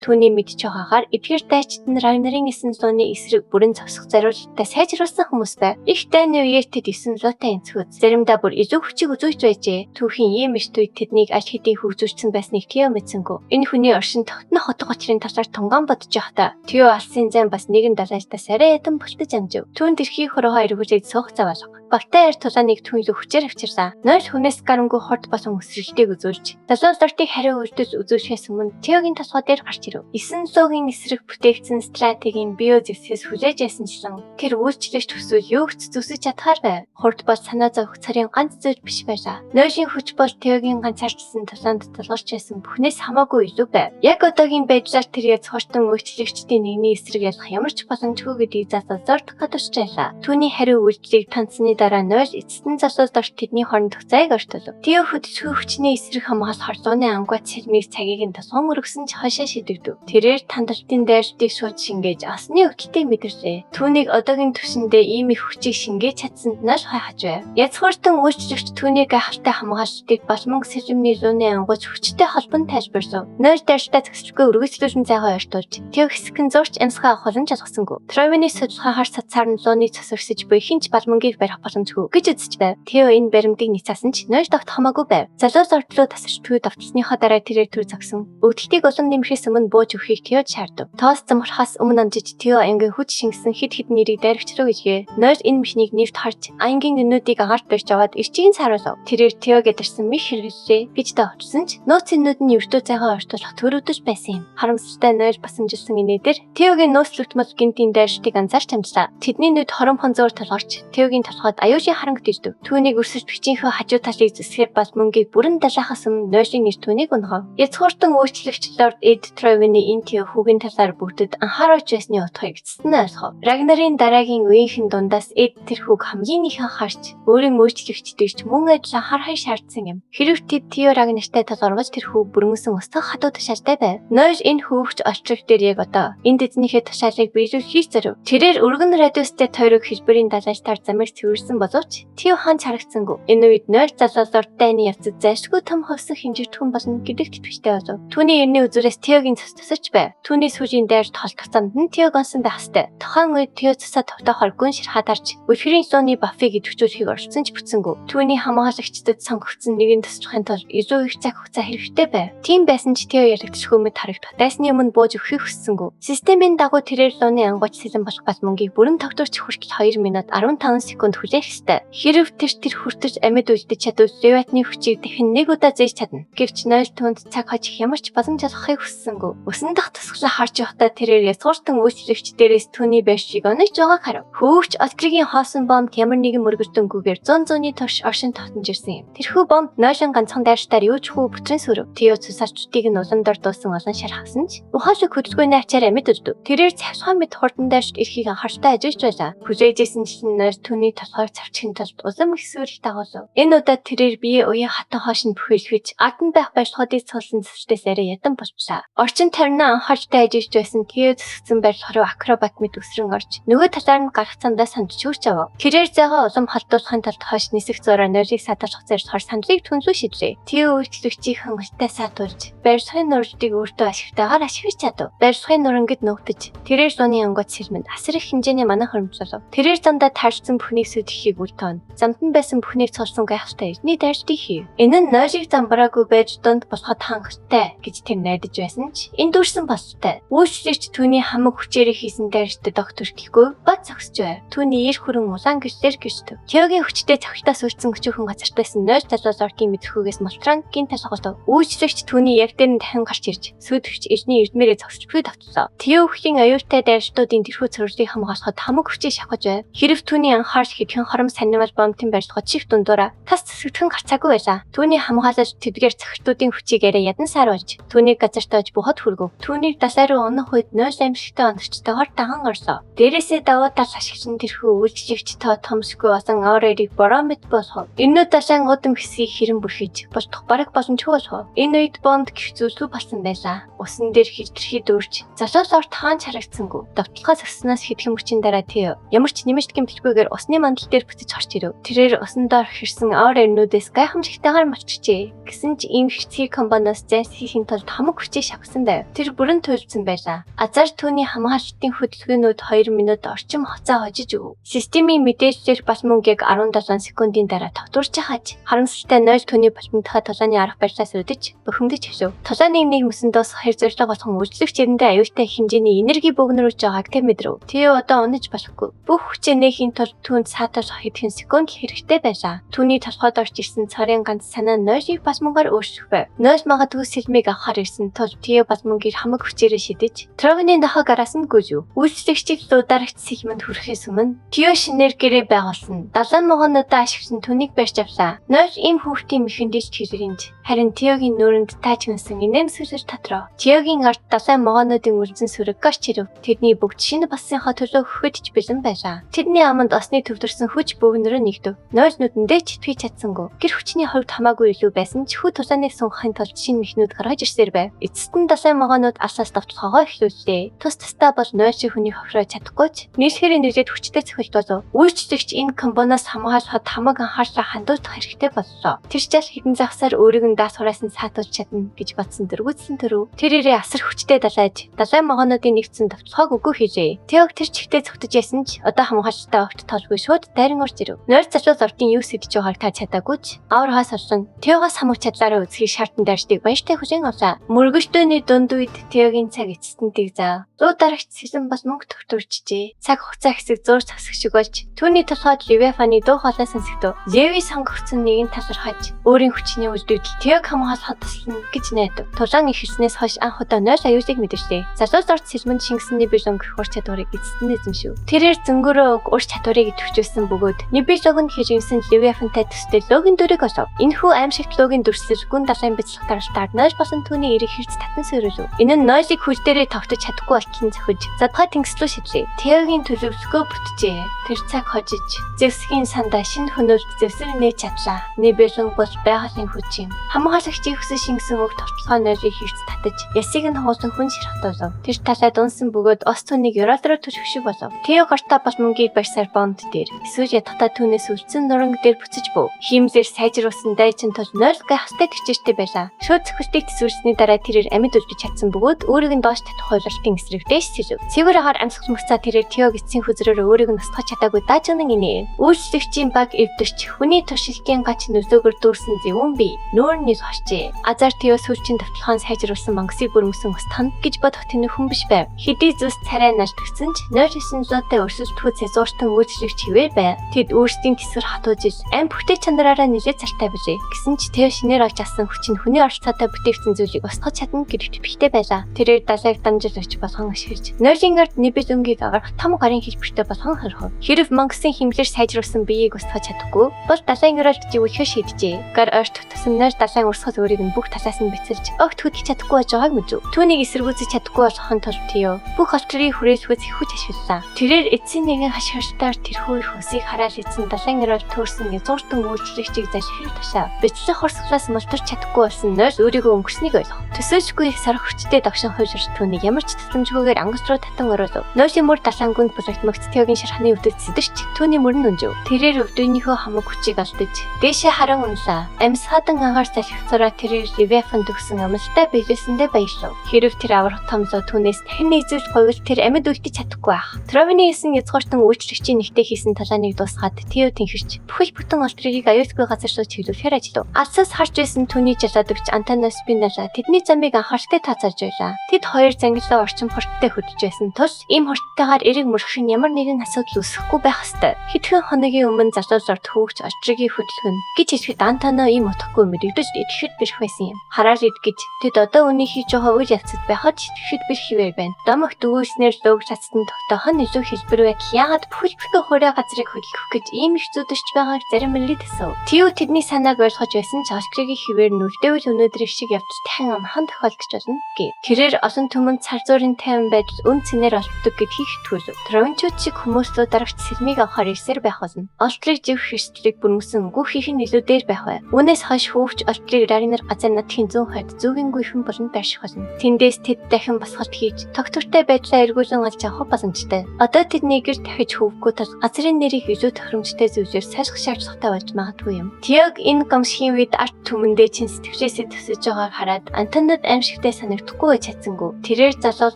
Түүний мэдж байгаагаар эдгээр дайчид нь Рагнарын 9 лууны эсрэг бүрэн зогсох зориулттай сайжруулсан хүмүүс байв. Их дайны үеэр тэд 9 луутай энцгүүд заримдаа бүр илүү хүчийг үзүүлж байжээ. Түүхийн ийм эрт үед тэднийг аль хэдийн хөгжүүлсэн байсныг Тео мэдсэнгүй. Энэ хүний оршин тогтнох утга учирын талаар тунгаан бодож байхдаа Тео алсын зайн бас нэгэн далайчдаас арай ятан бултаж амжив. Түүнд эрхийг хуруугаа эргүүлээд суух зав алга. Багтай яр тулааныг түн илүү хүчээр авчирлаа. Нойл хүнээс гарангүй хурд болон өсрэлтийг үзүүлж, залуу лортыг хариу үйлдэл үзүүлэхээс өмнө Теогийн толгой дээр гарч ирэв. 9 луугийн эсрэг бүтээгдсэн стратегийн био зэвсгээс хүлээж ясанчлан тэр үйлчлэгч төсвөл юу ч зүсэж чадхаар байв. Хурд бол санаа зовх царийн ганц зүйл биш байлаа. Нойлын хүч бол Теогийн ганцаардсан тулаанд тулгарч байсан бүхнээс хамаагүй илүү байв. Яг одоогийн байдлаар тэр язгууртан үйлчлэгчдийн нэгний эсрэг ялах ямар ч боломжгүй гэдгийг залуу лорд гадуурч байлаа. Түүний хариу үйлдлийг таньсны дараа Нойл эцэст нь залуу лорд тэдний хоорондох зайг ортолов. Тео хөдөлгөөн хүчний эсрэг хамгаалах орлооны ангуйт сэлмийг цагийг нь тулган өргөсөн ч хойшоо шидэгдэв. Тэрээр тандалтын дайралтыг шууд шингээж авсны өвдөлтийг мэдэрлээ. Түүнийг одоогийн түвшиндээ ийм их хүчийг шингээж чадсанд Нойл хайхаж байв. Язгууртан үйлчлэгч түүний гайхалтай хамгаалалтыг балманг сэлмний лууны ангуйч хүчтэй холбон тайлбарлав. Нойл дайралтаа зөксөлгүй өргөжлүүлэн зайгаа ойртуулж Тео хэсэгэн зурч амьсгаа авах боломж олгосонгүй. Тровины судалгаагаар цацаар нь лууны цус өрсөж буй хинч балмангийг барих боломжгүй гэж үзэж байв. Тео энэ баримтыг няцаасан ч Нойл огт хамаагүй байв. Залуу лорд руу тасарчгүй довтлосныхоо дараа тэрээр төр зогсон. Өвдөлтийг улам нэмэхээс өмнө бууж өгөхийг Теод шаардав. Тоос замрахаас өмнө амжиж Тео ангийн хүч шингэсэн хэд хэдэн нэрийг дайрагч руу илгээв. Нойл энэ мехнийг нэвт харж ангийн өнүүдийг агаарт барьж аваад эрчийг саруулав. Тэрээр Теог ядарсан мэх хэрэглээ гэж давчсан ч нууцын нүд нь ердөө зайгаа ортуулах төрөвдөж байсан юм. Харамсалтай Нойл басамжилсан инээдэр Теогийн нөөцлөгдмөл гинтийн дайралтыг анзаарч амжлаа. Тэдний нүд хоромхон зөөр толгорч Теогийн толгойд аюулын харанг диждэв. Түүнийг өрсөж бичийнхөө хажуу талыг зэсгээр бол мөнгийг бүрэн далайхаас өмнө Нойлын нэр түүнийг унахав. Язгууртан үйлчлэгч Лорд Эд Тровины энэ Тео хүүгийн талаар бүгдэд анхааруулж байсны утгыг эцэст нь ойлгов. Рагнарын дараагийн үеийнхэн дундаас Эд тэр хүүг хамгийн их анхаарч өөрийн үйлчлэгчдийг ч мөн адил анхаарахыг шаардсан юм. Хэрв тэд Тео Рагнартай толгорвол тэр хүүг бүрмөсөн устгах хатуу тушаалтай байв. Нойл энэ хүүгч олчрог дээр яг одоо энд эзнийхээ тушаалыг биелүүлэхийг зорив. Тэрээр өргөн радиустай тойрог хэлбэрийн далайлтаар замыг цэвэрлсэн боловч Тео хаан чарагдсангүй. Энэ үед Нойл залуу лорд дайны явцад зайлшгүй том ховсон хэмжигдэхүүн болно гэдэгт итгэжтэй болов. Түүний эртний үзүүрээс Теогийн цус тусаж байв. Түүний сүүлийн дайрт холдох замд нь Теог онсон байх ёстой. Тухайн үед Тео цусаа тогтоохоор гүн ширхаа дарж үлгэрийн лууны бафыг идэвхжүүлэхийг оролдсон ч бүтсэнгүй. Түүний хамгаалагчдад сонгогдсон нэгэн тусчихын тулд илүү их цаг хугацаа хэрэгтэй байв. Тийм байсан ч Тео ялагдчих хүмүүд харагдах дайсны өмнө бууж өгөхийг хүссэнгүй. Системийн дагуу тэрээр лууны ангууч сэлэн болох гал мөнгийг бүрэн тогтворч хүртэл 2 минут 15 секунд хүлээх ёстой. Хэрв тэр хүртэл амьд үлдэж чадвал Левиатны хүчийг дахин нэг удаа зээж чадна. Гэвч Нойл түүнд цаг хожих ямар ч боломж олгохыг хүссэнгүй. Усан дах тусгалаа харж явахдаа тэрээр язгууртан үйлчлэгч дээрээс түүний байршийг онож байгааг харав. Хөөгч Олтригийн хоосон бомб ямар нэгэн мөргөлдөнгүүгээр 100 зууны турш оршин тогтнож ирсэн юм. Тэрхүү бомб Нойлын ганцхан дайралтаар юу ч хүү бүтрэн сүрэв. Тео цусаарчдыг нь улам дор дуусан олон шар хасан ч ухаалаг хөдөлгөөний ачаар амьд үлдэв. Тэрээр цавцгаа мэт хурдан дайрч ирэхийг анхааралтай ажиллаж байлаа. Хүлээжсэн чинь Нойл түүний толгойг цавчихын тулд улам их сүрэл дагуулав. Энэ удаад тэрээр бие уян хатан хоош нь бүхэлхэж ард нь байх барилгуудыг цуулсан зүсэлтээс арай ядан болчлаа. Орчин тойрноо анхааралтай ажиллаж байсан Тео зэсгсэн барилга руу акробат мэт өсрөн орж нөгөө талаар нь гарах замдаа сандж хөрч авав. Тэрээр зайгаа улам холдуулахын тулд хойш нисэх зураа Нойлыг саатуулах зорилгоор сандлыг түнлүү шидлээ. Тео үйлчлэгчийг хангалттай саатуулж барилгын нурждыг өөртөө ашигтайгаар ашиглаж чадав. Барилгын нурангид нуугдаж тэрээр лууны ангууд сэлмэнд асар их хэмжээний манан хоримтлолов. Тэрээр замдаа таарсан бүхнийг сүтгэхийг үл тоон. Замд нь байсан бүхнийг цолсон гайхалтай эрдний дайртыг хийв. Энэ нь Нойлыг замбараагүй байж дунд болоход хангалттай гэж тэр найдаж байсан ч энэ дүүрсэн бололтой. Үйлчлэгч түүний хамаг хүчээрээ хийсэн дайртад огт хүртэхгүй бод зогсож байв. Түүний эр хүрэн улаан гэрчлэр гэрчдэв. Теогийн хүчтэй цогтоос үлдсэн өчүүхэн газарт байсан Нойл залуу лордын мэдрэхүйгээс Молтран гин талхалав. Үйлчлэгч түүний яг дээр нь дахин гарч ирж сүйтгэгч эрдний эрдмээрээ зогсож буй давтлаа. Тео өхлийн аюултай дайралтуудын тэрхүү цувралыг хамгаалахад хамаг хүчээ шавхаж байв. Хэрв түүний анхаарал хэдхэн хором санимал бомтын барилгад шифт дундуура тас цэцэгдхэн гарцаагүй байлаа. Түүний хамгаалал тэдгээр цогтуудын хүчийг арай ядан сааруулж түүнийг газартаа аж бухад хүргэв. Түүнийг далай руу унах үед 0 амжилттай оновчтойгоор даган орлоо. Дээрээсээ давуу тал ашиглан тэрхүү үйлчлэгч тоо томсгүй болсон Аурерийг бороо мэт болгов. Энэ далайн удам хэсгийг хэрэн бүрхэж болтох бараг боломжгүй болгов. Энэ үед Бонд гих зүйлгүй болсон байлаа. Усан дээр хилтрхий дүүрч залуу лорд хаан чарагдсангүй. Довтлохоо зогсноос хэдхэн мөчийн дараа Тео ямар ч нэмэлт гэмтэлгүйгээр усны мандал дээр бүтэж гарч ирэв. Тэрээр усан доор хэрсэн Аурернүүдээс гайхамшигтайгаар мартчихжээ. Гэсэн ч ийм хэрцгий комбоноос зайлсхийхин тулд хамаг хүчээ шавхсан байв. байв. Тэр бүрэн туйлдсан байлаа. Азар түүний хамгаалалтын хөдөлгөөнүүд 2 минут орчим хугацаа хожиж өгөв. Системийн мэдээллээр Балмунг яг 17 секундын дараа тогтворч хаж харамсалтай 0 түүний балмантахаа тулааны арга барилаас өдөж бухимдаж эхлэв. Тулааныг нэг мөсөн дуусгах хэр зорилго болгон үйлчлэгч эрэндээ аюултай хэмжээний энерги бөөгнөрүүлж байгааг тэ мэдрэв. Тэо одоо унаж болохгүй. Бүх хүчээ нээхийн тулд түүнд саатуулах хэдхэн секунд л хэрэгтэй байлаа. Түүний толгойд орж ирсэн цорын ганц санаа Нойлыг Балмунгаар өөрчлөх байв. Нойл магадгүй сэлмийг авахар ирсэн тул Тео Балмунгийг хамаг хүчээрээ шидэж Тровны нохоо гараас нь гүйжв. Үйлчлэгчийг лударагч сэлмэнд хүрэхээс өмнө Тео шинээр гэрээ байгуулсан. Далайн могоонуудаа ашиглан түүнийг барьж авлаа. Нойл ийм хүүхдийн мэхэндэлт хэлрэнж харин Теогийн нүүрэнд тааж хүнсэн инээмсэглэл татрав. Теогийн ард далайн могоонуудын үлдсэн сүрэг гарч ирэв. Тэдний бүгд шинэ бассынхаа төлөө хөхөд ч бэлэн байлаа. Тэдний аманд осны төвлөрсөн хүч бөөгнөрөө нэгдэв. Нойл нүдэндээ ч итгэж чадсангүй. Гэр хүчний хувьд хамаагүй илүү байсан ч хүү тулааны сунхахын тулд шинэ мэхнүүд гаргаж ирсээр байв. Эцэст нь далайн могоонууд алсаас довтлохоогоо эхлүүллээ. Тус тусдаа бол нойл шиг хүний хохироо чадахгүй ч нийлэхээр нэлээд хүчтэй цохилт болов. Үйлчлэгч энэ комбоноос хамгаалахад хамаг анхаарлаа хандуулах хэрэгтэй боллоо. Тэр ч аль хэдэн загсаар өөрийг нь даас хураасан саатуулж чадна гэж бодсон дөрвүүцсэн төрөв. Тэрээрээ асар хүчтэй далайж далайн могоонуудын нэгдсэн довтлохоог үгүй хийлээ. Теог тэр чигтээ цогтож ясан ч одоо хамгаалалтаа огт толгүй шууд дайран орж ирэв. Нойр залуус ордын юу сэдэж байгааг та чадаагүй ч авар хаас олсон. Теогоос хамаг чадлаараа үзхийг шаардсан дайрчдыг баяртай хүлээн авлаа. Мөргөлдөөний дунд үед Теогийн цаг эцэст нь дэг заа. Зуу дарагч сэлэн бол мөнгө тогтворчжээ. Цаг хугацаа хэсэг зуур засах шиг болж түүний толгойд Левиафаны дуу хоолой сонсогдов. Леви сонгогдсон нэгэн талархаж өөрийн хүчний үйлдэл Теог хамгаалахад туслана гэж найдав. Тулаан эхэлснээс хойш анх удаа 0 аюулыг мэдэрчээ. Залуус орд сэлмэнд шингэсэн Небелунг ур чадварыг эцэст нь эзэмшив. Тэрээр зөнгөрөө уг ур чадварыг идэвхжүүлсэн бөгөөд Небелунг нь хэрэгсэн Левиафантай төстэй логийн дүрийг олов. Энэхүү аимшигт логийн дүрслэл гүн далайн бяцлах даралтаар 0 болон түүний эрийг хэрц татан суурилв. Энэ нь нойлыг хөл дээрээ тогтож чадахгүй болтол нь зохиж задгай тэнгис рүү шидлээ. Теогийн төлөвлөгөө бүтжээ. Тэр цаг хожиж Зевсгийн сандаа шинэ хөнөөлт зэвсэр нээж чадлаа. Небелунг бол байгалийн хүч юм. Хамгаалагчийн хүсэл шингэсэн үг товчлогоо нойлыг хэрц татаж ясыг нь хуулан хүн ширхтуулав. Тэр талаад унсан бөгөөд ос түүнийг ёроол руу түших шиг болов. Тео гартаа бол мөнгийг барьсаар бонд дээр эсвэл ядахтаа түүнээс үлдсэн нуранг дээр буцаж був. Хиймлэр сайжруулсан дайчин тул 0 гайхалтай төвчээртэй байлаа. Шууд цохилтыг төсвөрсний дараа тэрээр амьд үлдэж чадсан бөгөөд өөрийг нь доош татах хувилалтын эсрэг дээш сэлв. Цэвэр агаар амьсгал мөцөө тэрээр Теог эцсийн хөзрөөр өөрийг нь устгах чадаагүй даажигнан инээ. Үйлчлэгчийн баг эвдэрч хүний туршилтын гач нөлөөгөр дүүрсэн зөвүүн бие нүүр нь хорчээ. Азар Тео сүүлчийн довтлохоон сайжруулсан мангасыг бүрмөсөн устгана гэж бодох тэнэг хүн биш байв. Хэдий зүс царай налдгсан ч 09 луутай өрсөлдөхүй цэзууртан үйлчлэгч хിവэр байв. Тэд өөрсдийн тэсвэр хатуужил ам бүхтэй чанараараа нэлээд цалтай билээ. Гэсэн ч Тео шинээр олж авсан хүч нь хүний оролцоотой бүтээгдсэн зүйлийг устгах чадна гэдэгт итгэлтэй байлаа. Тэрээр далайг дамжиж очиж болгон ашиглаж нойлын ард Небелунгийг аврах том гарын хэлбэртэй болгон хорхов. Хэрв мангасын химлэр сайжруулсан биеийг устгах чадахгүй бол далайн ёроолд живүүлэхээр шийджээ. Гар ойртох тусам нойр далайн урсгал өөрийг нь бүх талаас нь бяцалж огт хөдлөж чадахгүй байж байгааг мэдэв. Түүнийг эсэргүүцэж чадахгүй болохын тулд Тео бүх олтрыг хүрээлхүүц хүч ашиглалаа. Тэрээр эцсийн нэгэн хашгиртаар тэрхүү их усыг хараал эцэн далайн ёроол төөрсөн язгууртан үйлчлэгчийг залхир тушаав. Бяцлах урсгалаас мултарч чадахгүй болсон нойр өөрийгөө өнгөрснийг ойлгов. Төсөөлшгүй их сарх хүчтэй догшин хуйлрч түүнийг ямар ч тусламжгүйгээр ангас руу татан оруулав. Нойлын мөр далайн гүнд булагдмагц Теогийн шархны өвдөд сэдэрч түүний мөр нь унжив. Тэрээр өвдөөнийхөө хамаг хүчийг алдаж дээшээ харан унлаа. Амьсгадан агаар залхицараа тэрээр Левиафанд өгсөн амлалтаа биелүүлсэндээ баярлав. Хэрв тэр аврах томлоо түүнээс дахин нэг зүйл гуйвал тэр амьд үлдэж чадахгүй байх. Тровны хийсэн язгууртан үйлчлэгчийн нэгтэй хийсэн талааныг дуусгаад Тео тэнхэрч бүхэл бүтэн олтрыг аюулгүй газар руу чиглүүлэхээр ажиллав. Алсаас харж байсан түүний жалаад өгч Антонио Спинола тэдний замыг анхааралтай тооцоолж байлаа. Тэд хоёр зангилаа орчин хурдтай хөдөлж байсан тул ийм хурдтайгаар эрэг мөрөх нь ямар нэгэн асуудал үүсэхгүй байх ёстой. Хэдхэн хоногийн өмнө залуус орд хөөгч олтрыг хөдөлгөнө гэж хэлэхэд Антонио ийм утгагүй мэдэгдэж идэхэд бэрх байсан юм. Хараад ид гэж тэд одоо үнийг хийж байгаа үйл явцад байхад итгэхэд бэрх хിവэр байна. Домогт өгөөснээр лөөг цацтан тогтоох нь илүү хэлбэр байдал яагаад бүхэл бүтэн хуурай газрыг хөдөлгөх гэж ийм их зүудэрч байгааг зарим мэлээд асуув. Тео тэдний санааг ойлгож байсан ч олтрыг хിവэр нь үлдээвэл өнөөдрийн шиг явдал дахин амархан тохиолдож болно гэв. Тэрээр олон түмэнд цар зуурын тайван байдал үн цэнээр олддог гэдгийг итгүүлв. Тровенчууд шиг хүмүүс рүү дарагч сэлмийг авахар ирсээр байх болно. Олтрыг живх эрсдлийг бүрмөсөн үгүй хийх нь илүү дээр байх бай. Үүнээс хойш хүүвч олтрыг Рагнар газар наадхын зүүн хойд зүгийнгүй хүн болон байрших болно. Тэндээс тэд дахин босголт хийж тогтвортой байдлаа эргүүлэн олж авах боломжтой. Одоо тэдний гэр дахиж хөвөхгүй тул газрын нэрийг илүү тохиромжтой зүйлээр сольох шаардлагатай болж магадгүй юм. Теог энэ гомшгийн үед ард түмэндээ чин сэтгэлээсээ төсөж байгааг хараад Антониод аимшигтай санагдахгүй байж чадсангүй. Тэрээр залуу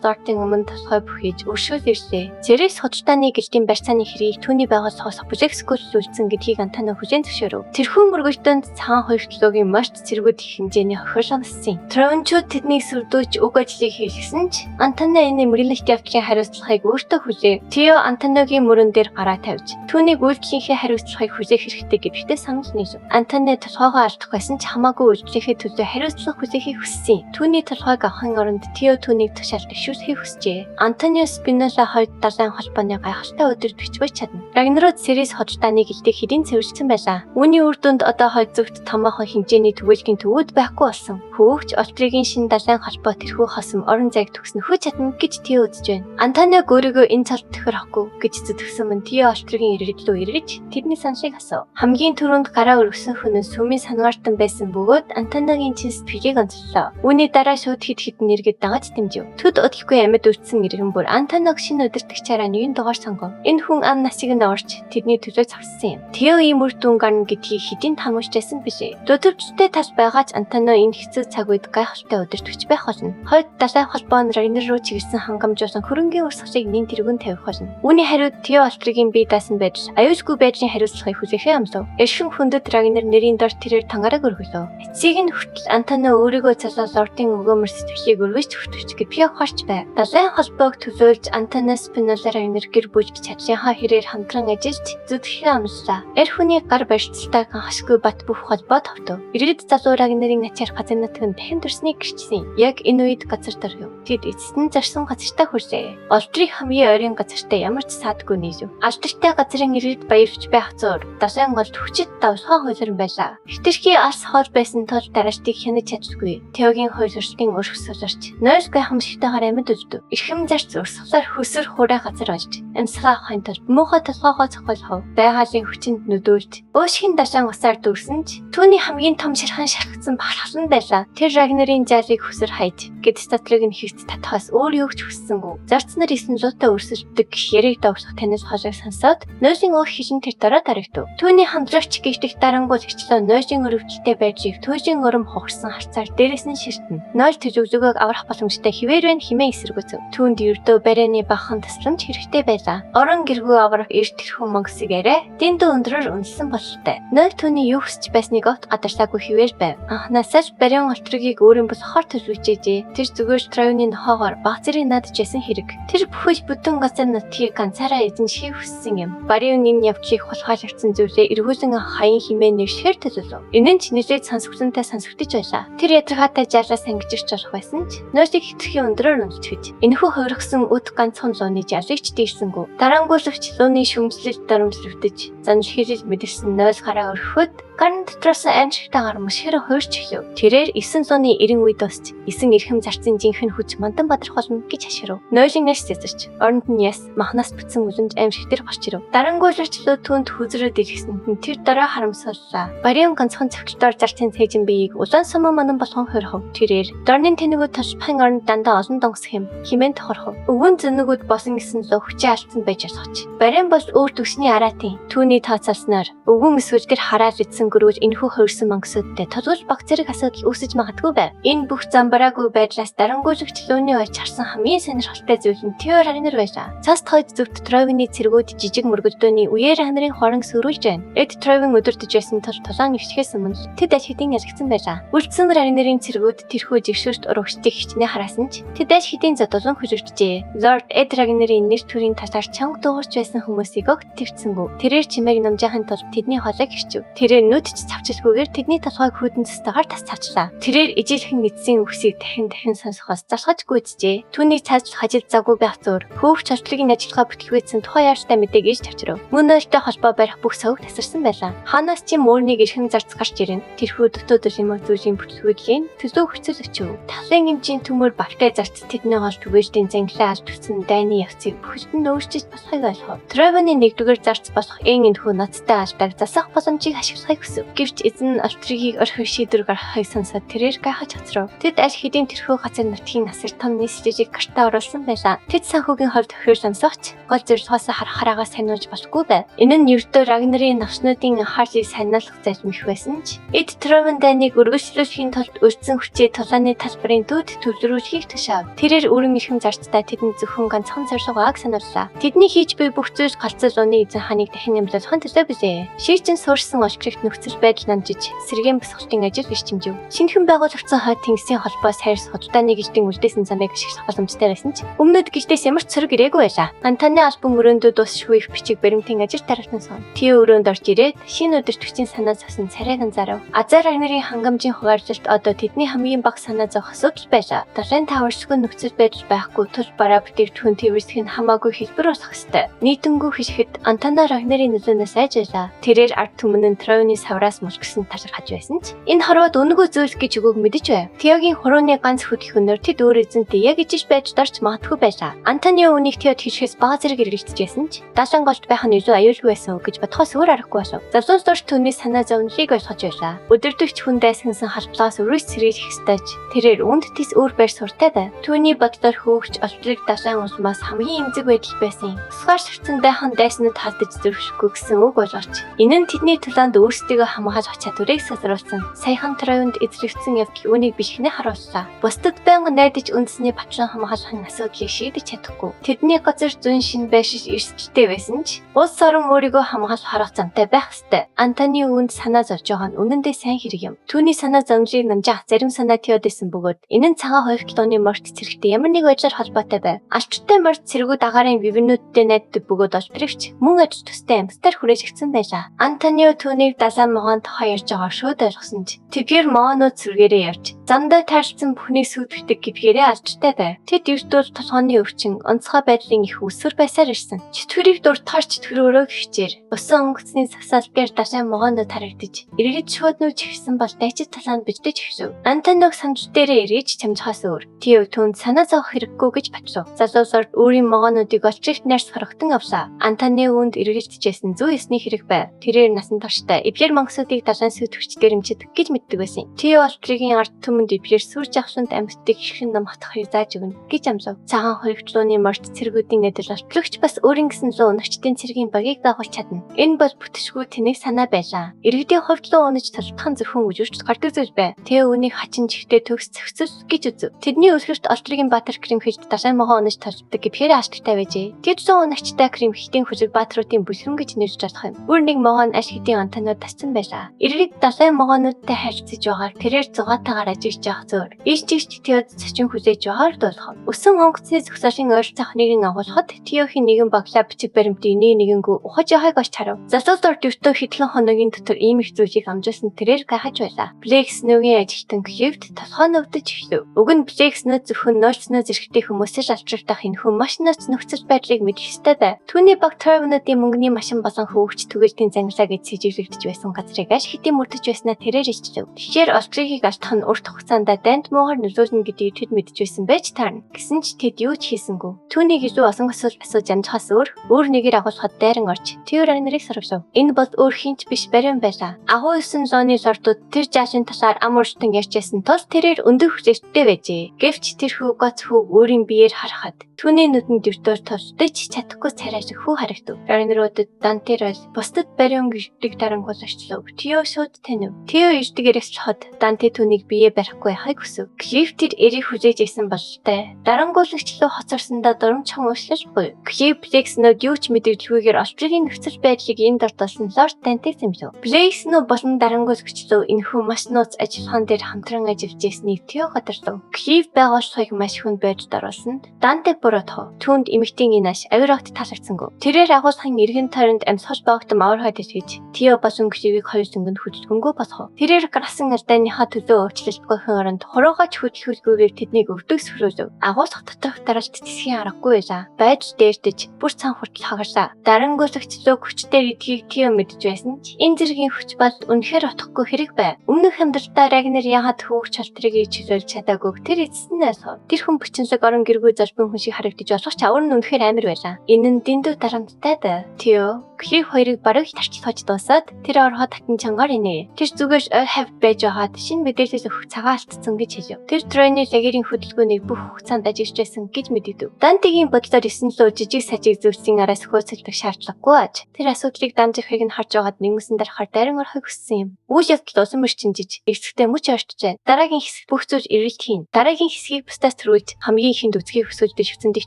лордын өмнө толгой бүхийж өршөөл ирлээ. Цэрээс худалдааны гэлтийн барьцааны хэргийг түүний байгууллагаас бүлээх скүүлүүлсэн гэдгийг Антонио хүлээн зөвшөөрөв. Тэрхүү мөргөлдөөнд цагаан хоёр төлөөгийн маш цэргүүд их хэмжээний хохирол онцсон. Трончууд тэднийг сүрдүүлж уг ажлыг хийлгэсэн ч Антонио энэ мөргөлөлт явдлын хариуцлагыг өөртөө хүлээв. Тео Антониогийн мөрөн дээр гараа тавьж түүнийг үйлдэлийнхээ хариуцлагыг хүлээх хэрэгтэй гэдэгтээ санал нийлв. Антонио толгойгоо алдах байсан ч хамаагүй үйлдэлийнхээ төлөө хариуцлага хүлээхийг хүссэн. Түүний толгойг авахын оронд Тео түүнийг тушаалд дэвшүүлэхийг хүсжээ. Антонио Спинола хойд далайн холбооны гайхалтай удирдагч байж чадна. Рагнарод Серис худалдааны гэлтийг хэдийн цэвэрлсэн байлаа. Үүний үр дүнд одоо хойд зүгт томоохон хэмжээний түгээлгийн төвүүд байхгүй болсон. Хөөгч Олтригийн шинэ далайн холбоо тэрхүү хосом орон зайг төгснөхөө чадна гэж Тео үзэж байна. Антонио өөрийгөө энэ цалд тохирохгүй гэж зүтгэсэн мөн Тео Олтригийн иргэд рүү эргэж тэдний саналыг асуув. Хамгийн түрүүнд гараа өргөсөн хүн нь сүмийн сангаартан байсан бөгөөд Антониогийн чин сэтгэлийг онцлоо. Үүний дараа шууд хэд хэдэн иргэд дагаж дэмжив. Төд удалгүй амьд үлдсэн иргэн бүр Антониог шинэ удирдагчаараа нэгэн дугаар сонгов. Энэ хүн ам насыг нь орж тэдний төлөө зогссон юм. Тео ийм үр дүн гарна гэдгийг хэдийн таамаглажсэн билээ. Дутагдaltaй тал байгаа ч Антонио энэ хэцүү цаг үед гайхалтай удирдагч байх болно. Хойд далай холбоо нь Рагнар руу чиглэсэн хангамжуулан хөрөнгийн урсгалыг нэн тэргүүн тавих болно. Үүний хариуд Тео Олтригийн бие даасан байдал, аюулгүй байдлын хариуцлагыг хүлээхээ амлав. Эршин хүндэт Рагнар нэрийн дор тэрээр тангараг өргөлөө. Эцсийг нь хүртэл Антонио өөрийгөө залуу лордын өгөөмөр сэтгэлийг өргөж хүртвч гэдгийг ухаарч байв. Далайн холбоог төлөөлж Антонио Спинола Рагнар гэр бүлж чадлынхаа хэрээр хамтран ажиллаж зүтгэхээ амлалаа. Эр хүний гар барьцалтай хашгүй бат бөх холбоо товтов. Иргэд залуу Рагнарын ачаар газар нутаг нь дахин төрснийг гэрчсэн. Яг энэ үед газар доргив. Тэд эцэст нь зарсан газартаа хүрлээ. Олтрыг хамгийн ойрын газартай ямар ч саадгүй нийлв. Алдартай газрын иргэд баярч байх зур далайн голд хүчит давлгаа хуйлран байлаа. Хэтэрхий алс хол байсан тул дараалтыг хянаж чаддаггүй. Теогийн хуйлралтын өрх суларч нойл гайхамшигтайгаар амьд үлдэв. Эрхэм зарц урсгалаар хөсөр хураа газар олж амьсгаа авахын тулд муухай толгоогоо цохиолхов. Байгалийн хүчинд нүдүүлж өшгийн далайн усаар дүүрсэн ч түүний хамгийн том шархан шархагдсан бахархалан байлаа. Тэр Рагнарын жаалыг хөсөр хайж гэд татрыг нь хийц татхаас өөр юу ч хүссэнгүй. Зарц нар исэн зуутай өрсөлддөг гэх яриг давслах танил хоолойг сонсоод нойлын өөх хилэн тэр дараа дарагдав. Түүний хамтрагч гихтэх дарангуул хичлөө нойлын өрөвдөлтэй байдлыг туйлын өрөм хохирсон харцаар дээрээс нь ширтэн. Нойл төлөвлөгөөг аврах боломжтой хിവэр вэ химээ эсэргүүцв. Түүнд ердөө барайны бахан тусламж хэрэгтэй байлаа. Орон гэргүү аврах эрт тэрхүү мөнгөсийг арай дэндүү өндрөөр үнэлсэн бололтой. Нойл түүний юу хүсэж байсныг огт гадарлаагүй хിവэр байв. Анхнаасаа л бариун олтрогийг өөрийн болохоор төлөвлөжээ. Тэр зүгээр л Троюны нохоогоор баг зэрэг наадж байсан хэрэг. Тэр бүхэл бүтэн газар нутгийг ганцаараа эзэмшихийг хүссэн юм. Бариун энэ явдлыг хулгайлагдсан зүйлээ эргүүлэн хаян химээ нэршгээр төлөвлөв. Энэ нь ч нэлээд сонсогдсонтой сонсогдож байлаа. Тэр ядаргаатай жалаас ангижирч болох байсан ч нойлыг хэтэрхий өндрөөр үнэлтгэж. Энэхүү хувиргасан өд ганцхан лууны жалыг ч дийрсэнгүй. Дарангуйлагч лууны шүмжлэл дарамтлагдаж занл хэрэл мэдэрсэн нойл гараа өргөхөд гарын дотроос аимшигтайгаар мөшгөр хуурч эхлэв. Тэрээр 990 үе дуусч 9 эрхэм зарцын жинхэнэ хүч мандан бадрах болно гэж хашгирав. Нойлын нэс цэцэрч оронд нь яс махнаас бүтсэн үлэмж аимшиг тэр гарч ирэв. Дарангуйлагч луу түүнд хүзрээд ирэхсэнд нь тэр дараа харамсаллаа. Бариун ганцхан цогцолтоор зарцын цээжин биеийг улаан суман манан болгон хорхов. Тэрээр дорны тэнэгүүд тулбахын оронд дандаа олон донгосох юм химэн тохорхов. Өвгөн зөнөгүүд босон гэсэн луу хүчээ алдсан байж болох ч. Бариун бол өөр төгсний араатын түүний тооцоолсноор өвгөн эсвэл тэр хараал идсэн гөрүүл энэхүү хувирсан мангасуудтай толгол баг зэрэг асуудал үүсэж магадгүй байв. Энэ бүх замбараагүй байдлаас дарангуйлагч лууны ойч харсан хамгийн сонирхолтой зүйл нь Тео Рагнар байлаа. Цаст хойд зүвт Тровины цэргүүд жижиг мөргөлдөөний үеэр ханарын хорон сөрүүлж байна. Эд Тровин өдөртөж байсан тул тулаан өвчгээс өмнө тэд аль хэдийн ялагдсан байлаа. Үлдсэн Рагнарын цэргүүд тэрхүү жигшүүрт урагшдыг хичнээн хараасан ч тэд аль хэдийн зодуулан хөлөгджээ. Лорд Эд Рагнарын нэр төрийн талаар чанга дуугарч байсан хүмүүсийг огт тэрцсэнгүй. Тэрээр чимээг намжаахын тулд тэдний хоолойг хэрчв. Тэрээр нүд ч цавчилгүйгээр тэдний толгойг хүдэн цастайгаар тас цавчлаа. Тэрээр ижилхэн эцсийн үгсийг дахин дахин сонсохоос залхаж гүйцжээ. Түүнийг цаашлах ажил завгүй байх зуур хөөвч олтлогийн ажиллагаа бүтлгүйцсэн тухайн яаралтай мэдээг иж тавчрав. Мөн нойлтой холбоо барих бүх совг тасарсан байлаа. Хаанаас ч юм өөрнийг эрхэм зарц гарч ирнэ. Тэрхүү дутууд юм зүйлийн бүтлгүйдлийн төлөө хүчил өчөв. Талын эмчийн төмөр багтай зарц тэдний гол түгээлтийн зангилаа алдагдсан дайны явцыг бүхэлд нь өөрчилж болохыг ойлгов. Тревоны нэгдүгээр зарц болох эн энэхүү ноцтой алдааг засах боломжийг ашиглахыг хүсэв. Гэвч эзэн нь Олтрийг орхих шийдвэр гаргахыг сонсоод тэрээр гайхаж хоцров. Тэд аль хэдийн тэрхүү газар нутгийн насар том нийслэлийг гартаа оруулсан байлаа. Тэд санхүүгийн хувьд тохиолдсонч гол зорилгоос харахаараа сануулж болохгүй байв. Энэ нь ердөө Рагнарын навчнуудын анхаарлыг санаалах зарим их байсан ч эд Тровен дайныг өргөжлүүлэхийн тулд өртсөн хүчээ тулааны талбарын төвд төвлөрүүлэхийг тушаав. Тэрээр өрөн эрхэм зарцтай тэдэнд зөвхөн ганцхан зорилго байгааг санууллаа. Тэдний хийж буй бүх зүйл галзуу лууны эзэн хааныг дахин амьлуулахын төлөө билээ. Шийчин суурсан олчрогт нөхцөл байдал намжиж сэргээн босголтын ажил биш чимжив. Шинэхэн байгуулагдсан хойд тэнгисийн холбоо сайрс худалдааны гэлтийн үлдээсэн замыг ашиглах боломжтой байсан ч өмнөд гэлтээс ямар ч сөрөг ирээгүй байлаа. Антоны албан өрөөндөө дуусшгүй их бичиг баримтын ажил тариалан сууна. Тио өрөөнд орж ирээд шинэ өдөртөгчийн санаа зовсон царайг анзаарав. Азар Рагнарын хангамжийн хуваарлалт одоо тэдний хамгийн бага санаа зовх асуудал байлаа. Далайн таваршгүй нөхцөл байдал байхгүй тул бараа бүтээгдэхүүн тээвэрлэх нь хамаагүй хэлбэр болох ёстой. Нийтэнгүй хэлэхэд Антона Рагнарын нөлөөнөөс айж байлаа. Тэрээр ард түмэн нь Троны савраас мулгсан талархаж байсан ч энэ хорвоод үнэгүй зүйл гэж үгүйг мэдэж байв. Теогийн хурууны ганц хөдөлгөөнөөр тэд өөр эзэнтэй яг ижиж байж дарч магадгүй байлаа. Антонио үүнийг Теод хэлэхээс бага зэрэг эргэлзэж байсан ч далан голд байх нь илүү аюулгүй байсан гэж бодохоос өөр аргагүй болов. Залуус дорж түүний санаа зовнилыг ойлгож байлаа. Өдөртөгч хүн дайсагнасан халдлагаас өрөөс сэргийлэх ёстой ч тэрээр үнд тис өөр байр суурьтай байв. Түүний бодлоор хөөгч олтрыг далайн улмаас хамгийн эмзэг байдал байсан юм. Тусгаар шигтсэн байхан дайснууд халдаж зөрвшихгүй гэсэн үг болгоч. Энэ нь тэдний тулаанд өөрсдийгөө хамгаалах чадварыг сазруулсан. Саяхан Троюнд эзлэгдсэн явдал үүнийг бишгэнэ харууллаа. Бусдад байнга найдаж үндэсний батлан хамгаалахын асуудлыг шийдэж чадахгүй. Тэдний газар зүүн шин байшиж эрсдэлтэй байсан ч улс орон өөрийгөө хамгаалах арга замтай байх ёстой. Антони үүнд санаа зовж байгаа нь үнэндээ сайн хэрэг юм. Түүний санаа зовнилыг намжаах зарим санаа Теод исэн бөгөөд энэ нь цагаан хоёртлооны морт цэрэгтэй ямар нэг байдлаар холбоотой байв. Алчтай морт цэргүүд агаарын вивнүүдтэй найддаг бөгөөд олтрогч мөн ажил төстэй амьтдаар хүрээлэгдсэн байлаа. Антонио түүнийг далайн могоон тухай ярьж байгаа шууд ойлгосон ч тэдгээр могоонууд сүргээрээ явж замдаа тааралцсан бүхнийг сүйтгэдэг гэдгээрээ алчтай байв. Тэд эрдүүл толгооны өвчин, онцгой байдлын их үсвэр байсаар ирсэн. Чөтгөрийг дуртахаар чөтгөрөөрөө гихчээр усан онгоцны засаал дээр далайн могоонд харагдаж иргэд шууд нүүж ирсэн бол дайчид талаанд биждэж эхлэв. Антониог сандал дээрээ эргэж чамжхаас өөр Тео түүнд санаа зовох хэрэггүй гэж батлав. Залуусаар өөрийн могоонуудыг олчрогт найрс хорогтон авлаа. Антони үүнд эргэлзэжсэн зүй ёсны хэрэг байв. Тэрээр насан туршдаа эвлэр мангасуудыг далайн сүйтгэгч дэрэмчэд гэж мэддэг байсан. Тео олтригийн ард түмэнд эвлэр сүр жавхланд амьтдыг хэрхэн намхахыг зааж өгнө гэж амлав. Цагаан хоёртлооны морт цэргүүдийн адил олтлогч бас өөрийн гэсэн луу унагчдын цэргийн багийг байгуулж чадна. Энэ бол бүтшгүй тэнэг санаа байлаа. Иргэдийн хувьд луу унаж талдах нь зөвхөн үжирч гардаг зүйл бай. Тео үүнийг хачин чихтэй төгс зохицол гэж үзв. Тэдний үлгэрт Олтригийн баатар Кримхилд далайн могоо унаж толддог гэхээр ааштай байжээ. Тэд зүүн унагчтай Кримхилдийн хүлэг баатруудын бүлхэн гэж нэрлэж болох юм. Бүр нэг могоо нь аль хэдийн Антониод тассан байлаа. Иргэд далайн могоонуудтай харилцаж байгааг тэрээр зугаатаагаар ажиглаж явах зөөр. Ийш чигч Теод цочин хүлээж байгаар дуулах. Өсөн онгоцны зөксөлийн ойролцоох нэгэн агуулхад Теохийн нэгэн баглаа бичиг баримтын нэг нэгэнгүү ухаж явахыг олж харав. Залуу лорд ертөө хэдхэн хоногийн дотор ийм их зүйлийг амжуулсан тэрээр гайхаж байлаа. Блэк Снөгийн ажилтан Клифт толгой нүвдэж эхлэв. Уг нь Блэк Снө зөвхөн нойлцноо зэрэгтэй хүмүүсээс алчрагдах энэхүү маш ноц нөхцөл байдлыг мэдэх ёстой байв. Түүний баг Тойвнуудын мөнгөний машин болон хөвөгч түгэлтийн зангилаа гэж сэжиглэгдэж байсан газрыг аль хэдийн мөрдөж байснаа тэрээр илчлэв. Тэгэхээр Олтрийг алдах нь урт хугацаанд дайнд муугар нөлөөлнө гэдгийг тэд мэдэж байсан байж таарна. Гэсэн ч тэд юу ч хийсэнгүй. Түүнийг илүү олон асуулт асууж амжихаас өөр өөр нэгээр агуулхад дайран орж Тео Рагнарыг сорвлов. Энэ бол өөр хинч биш бариун байлаа. Агуу есөн зооны лордууд тэр жаашин талаар ам урьдтан ярьж байсан тул тэрээр өндөр хүлээлттэй байжээ. Гэвч тэрхүү гоц хүүг өөрийн биеэр харахад түүний нүдэнд ертөөр тулдаж чадахгүй царай шиг хүү харагдав. Рагнаруудад Дантер бол бусдад бариун гэрдэг дарангуулагчлав. Тео шууд танив. Тео ирдэг эргэслэхэд Данте түүнийг бие барихгүй байхыг хүсэв. Клиф тэр эрийг хүлээж исэн бололтой. Дарангуулагчлав хоцорсондоо дурамчхан уушлаж буй. Клиф Блекснод юу ч мэдэгдэлгүйгээр Олтригийн нөхцөл байдлыг энд дурдсан лорд Дантег зэмлэв. Блекснод болон дарангуулагчлав энэхүү маш нууц ажиллагаан дээр хамтран ажиллаж байсныг Тео гадарлав. Клиф байгууллагыг маш хүнд байдалд оруулсан. Данте буруутгав. Түүнд эмэгтэйн энэ аш авир огт таалагдсангүй. Тэрээр агуулгын эргэн тойронд амьсгал боогтом авархай дэлгэж Тео болон Клифийг хоёуланг нь хөдөлгөнгүй болгов. Тэрээр Грасан Альдайныхаа төлөө уучлалт гойхон оронд хуруугаач хөдөлгүүлгүйгээр тэднийг өвдөг сөрөөлөв. Агуулга доторх даралт тэсхийн аргагүй байлаа. Байдал дээрдэж бүр цан хүртэл хагарлаа. Дарангуулагчлуу хүчтэй гэдгийг Тео мэдэж байсан ч энэ зэргийн хүч бол үнэхээр утгагүй хэрэг байв. Өмнөх амьдралдаа Рагнар яагаад хүүхч холтрыг чөлөөлж чадаагүйг тэр эцэст нь ойлгов. Тэр хүн бочинлог орон гэргүй золбон хүн шиг харагдаж болох ч авар нь үнэхээр амар байлаа. Энэ нь дэндүү дарамттай байв. Тео Клиф хоёрыг бараг тарчилхож дуусаад тэр орхоо татан чангаар инээ. Тэр зүгээр л ойр хавьд байж байгаад шинэ мэдээлэл өгөх цагаа алдсан гэж хэлв. Тэр Тройны лагерийн хөдөлгөөнийг бүх хугацаанд ажиглаж байсан гэж мэдэгдэв. Дантегийн бодлоор 9 луу жижиг сажиг зүйлсийн араас хөөцөлдөх шаардлагагүй аж. Тэр асуудлыг дамжихыг нь харж байгаад нэгмэсэн дарахаар дайран орохыг хүссэн юм. Үйл явдал улам эрчимжиж, эцэгтэй мөч ойртож байна. Дараагийн хэсэг бүх зүйл эрэлт хийн. Дараагийн хэсгийг бусдаас төрүүлж хамгийн ихэнд үзхийг хүсвэл дэвшигдсэн дэх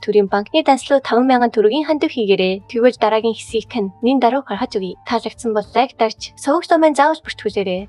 төрийн банкны данслуу 5000 төгрөгийн хандив хийгээрэй. Тэгвэл дараагийн хэсгийг тань нэн даруй гаргаж өгье. Таалагдсан бол лайк дарж, суваг маань заавал бүртгүүлээрэй.